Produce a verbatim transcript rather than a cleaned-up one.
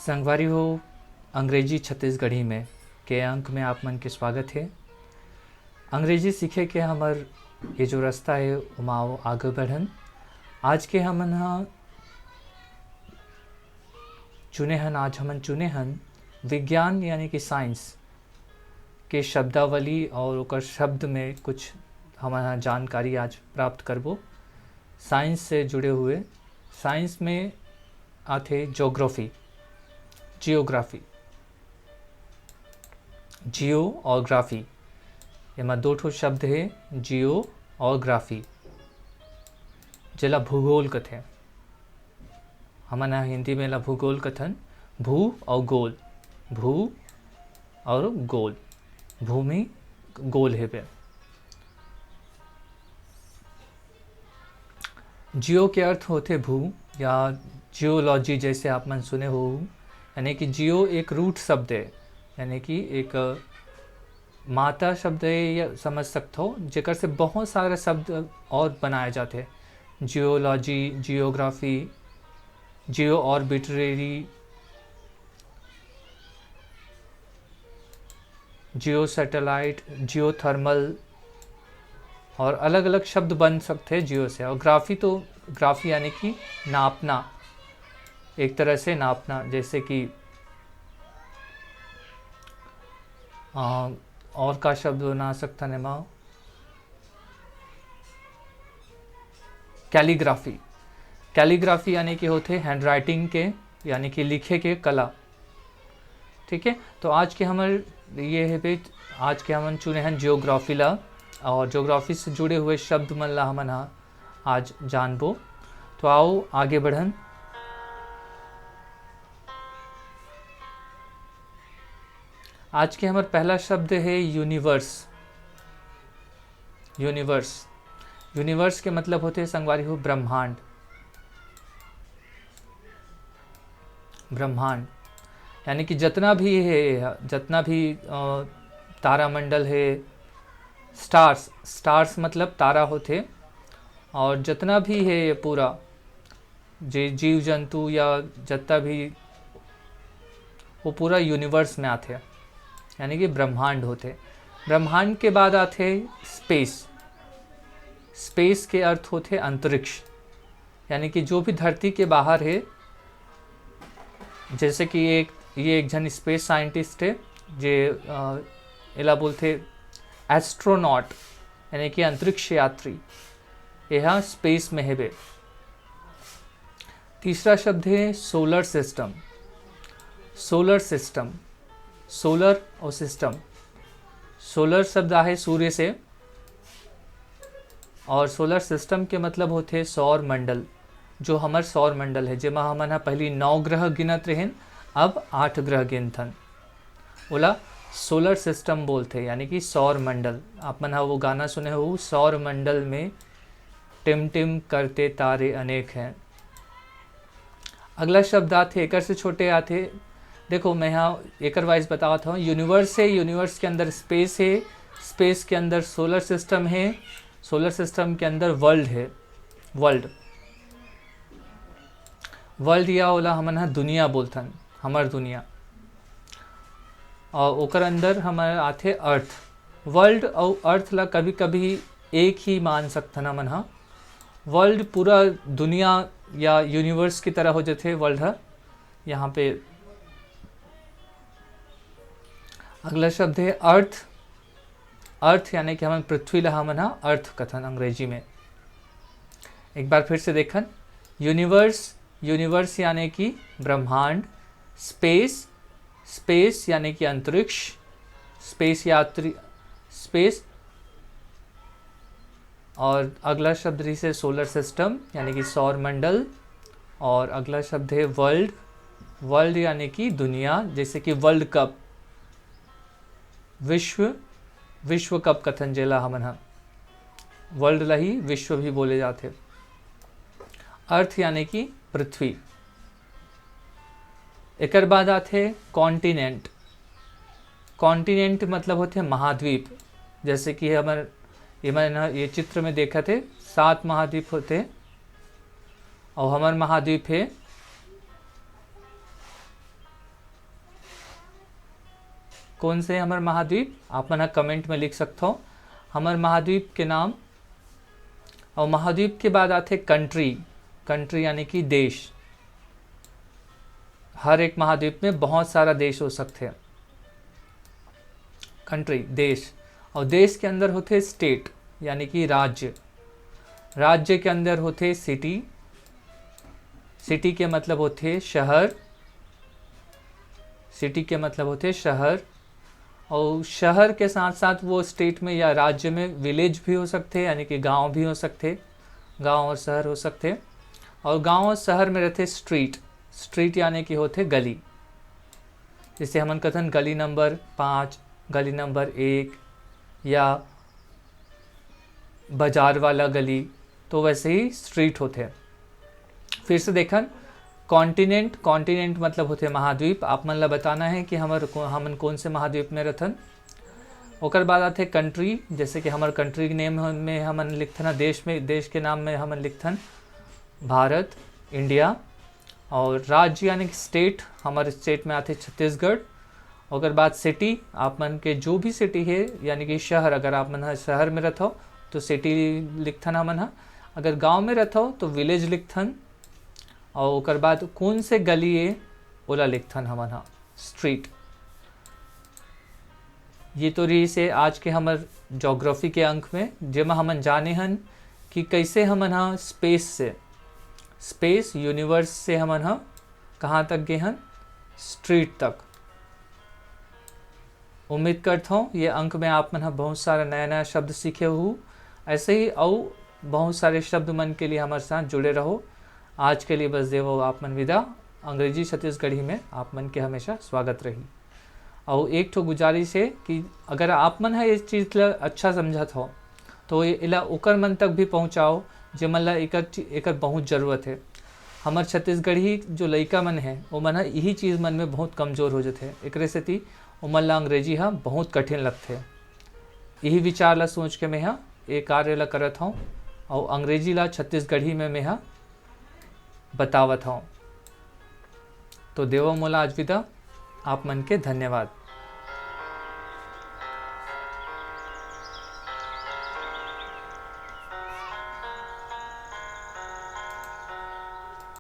संगवारी हो, अंग्रेजी छत्तीसगढ़ी में के अंक में आप मन के स्वागत हे। अंग्रेजी सीखे के हमर ये जो रास्ता हे, ओमा आगे बढ़न। आज के हमन ह चुने हन, आज हमन चुने हन विज्ञान यानी कि साइंस के शब्दावली और ओकर शब्द में कुछ हमन ह जानकारी आज प्राप्त करबो। साइंस से जुड़े हुए, साइंस में आथे ज्योग्राफी, जियोग्राफी, जियो और ग्राफी, एमा दो ठो शब्द हे, जियो और ग्राफी, जेला भूगोल कथे। हमन ह हिंदी में ला भूगोल कथन। भू और गोल, भू और गोल, भूमि गोल हेबे। जियो के अर्थ होथे भू या जियोलॉजी, जैसे आप मन सुने हो, यानी कि जियो एक रूट शब्द है, यानी कि एक माता शब्द है, या समझ सकते हो, जेकर से बहुत सारे शब्द और बनाए जाते हैं। Geology, geography, Jio arbitrary, Jio satellite, geothermal और अलग-अलग शब्द बन सकते हैं जियो से। और ग्राफी तो, ग्राफी यानी कि नापना, एक तरह से नापना, जैसे कि, अ, और का शब्द बना सकता है मैं, कैलीग्राफी। कैलीग्राफी यानी कि होथे हैंडराइटिंग के, यानी कि लिखे के कला। ठीक है, तो आज के हमर ये है पेज, आज के हमन चुने हैं जियोग्राफी ला, और जियोग्राफी से जुड़े हुए शब्द मन ला हमन हा आज जानबो। तो आओ आगे बढ़न। आज के हमर पहला शब्द है यूनिवर्स। यूनिवर्स, यूनिवर्स के मतलब होथे संगवारी हो ब्रह्मांड। ब्रह्मांड यानी कि जतना भी है, जतना भी, अ, तारामंडल है, स्टार्स, स्टार्स मतलब तारा होथे, और जतना भी है ये पूरा, जे जीव जंतु या जतना भी, वो पूरा यूनिवर्स में आथे, यानी कि ब्रह्मांड होथे। ब्रह्मांड के बाद आथे स्पेस। स्पेस के अर्थ होथे अंतरिक्ष, यानी कि जो भी धरती के बाहर है। जैसे कि एक, ये एक झन स्पेस साइंटिस्ट है, जे, अ, एला बोलथे एस्ट्रोनॉट, यानी कि अंतरिक्ष यात्री। यह स्पेस में हेबे। तीसरा शब्द है solar system. Solar system, solar और सिस्टम। सोलर शब्द आहे सूर्य से, और सोलर सिस्टम के मतलब होथे सौर मंडल, जो हमर सौर मंडल है, जेमा हमन ह पहली नौ ग्रह गिनत रहेन, अब आठ ग्रह गिनथन। ओला सोलर सिस्टम बोलथे, यानी कि सौर मंडल। आप मन ह वो गाना सुने हो, सौर मंडल में टिम टिम करते तारे अनेक हैं। अगला शब्द आथे, एकर से छोटे आथे। देखो, मैं यहाँ एकर वाइज बतावत हूँ। यूनिवर्स है, यूनिवर्स के अंदर स्पेस है, स्पेस के अंदर सोलर सिस्टम है, सोलर सिस्टम के अंदर वर्ल्ड है, वर्ल्ड। वर्ल्ड या ओला हमन ह दुनिया बोलथन, हमर दुनिया। और ओकर अंदर हमर आथे अर्थ। वर्ल्ड और अर्थ ला कभी-कभी एक ही मान सकथन हमन ह। वर्ल्ड पूरा दुनिया या यूनिवर्स की तरह हो जाथे वर्ल्ड ह। यहाँ पे अगला शब्द है अर्थ। अर्थ यानी कि हमन पृथ्वी ला हमन ह अर्थ कथन अंग्रेजी में। एक बार फिर से देखन, यूनिवर्स, यूनिवर्स यानी कि ब्रह्मांड, स्पेस, स्पेस यानी कि अंतरिक्ष, स्पेस यात्री, स्पेस, और अगला शब्द रहिसे सोलर सिस्टम यानी कि सौर मंडल, और अगला शब्द है वर्ल्ड। वर्ल्ड यानी कि दुनिया, जैसे कि वर्ल्ड कप, विश्व, विश्व कप कथन जेला हमन ह, वर्ल्ड ला ही विश्व भी बोले जाथे। अर्थ यानी कि पृथ्वी। एकर बाद आथे कॉन्टिनेंट। कॉन्टिनेंट मतलब होथे महाद्वीप। जैसे कि हमर, ये मन ह, ये चित्र में देखत हे, सात महाद्वीप होथे, और हमर महाद्वीप हे, कौन से हमर महाद्वीप, आप मन ह comment में लिख सकथो हमर महाद्वीप के नाम। और महाद्वीप के बाद आथे country। Country यानी कि देश। हर एक महाद्वीप में बहुत सारा देश हो सकथे। Country, देश। और देश के अंदर होथे state यानी कि राज्य। राज्य के अंदर होथे city। City के मतलब होथे शहर। City के मतलब होथे शहर। और शहर के साथ साथ वो state में या राज्य में village भी हो सकथे, यानी कि गांव भी हो सकथे, गांव और शहर हो सकथे। और गांव और शहर में रहथे street। Street यानी कि होथे गली। जैसे हमन कथन गली नंबर पाँच, गली नंबर एक, या बाजार वाला गली, तो वैसे ही street होथे। फिर से देखन, continent। Continent मतलब होथे महाद्वीप। आप मन ला बताना है कि हमर को-, हमन कौन से महाद्वीप में रथन। ओकर बाद आथे country। जैसे कि हमर country के name में हमन लिखथन, देश में, देश के नाम में हमन लिखथन भारत, India। और राज्य यानी कि state, हमर state में आथे छत्तीसगढ़। ओकर बाद city, आप मन के जो भी city है, यानी कि शहर, अगर आप मन ह शहर में रथो तो city लिखथन हमन ह, अगर गांव में रथो तो village लिखथन। और ओकर बाद कौन से गली है, ओला लिखथन हमन ह street। ये तो रहिसे आज के हमर geography के अंक में, जेमा हमन जाने हन कि कैसे हमन ह space से, space, universe से हमन ह कहाँ तक गे हन, street तक। उम्मीद करथों ये अंक में आप मन ह बहुत सारा नया नया शब्द सीखे हो, ऐसे ही अउ बहुत सारे शब्द मन के लिए हमर साथ जुड़े रहो। आज के लिए बस देवो आप मन विदा। अंग्रेजी छत्तीसगढ़ी में आप मन के हमेशा स्वागत रही। अउ एक ठो गुजारिश है कि अगर आप मन ह इस चीज़ ला अच्छा समझत हो तो ये, एला ओकर मन तक भी पहुँचाओ जेमन ला एकर ची-, एकर बहुत ज़रूरत है। हमर छत्तीसगढ़ी जो लइका मन है, ओमन ह इही चीज़ मन में बहुत कमज़ोर हो जथे। एकरे सेती ओमन ला अंग्रेजी ह बहुत कठिन लगथे। इही विचार ला सोच के मैं ह ए कार्य ला करत हौं अउ अंग्रेजी ला छत्तीसगढ़ी में मैं ह बतावत हौं। तो देवो मोला आज विदा, आप मन के धन्यवाद।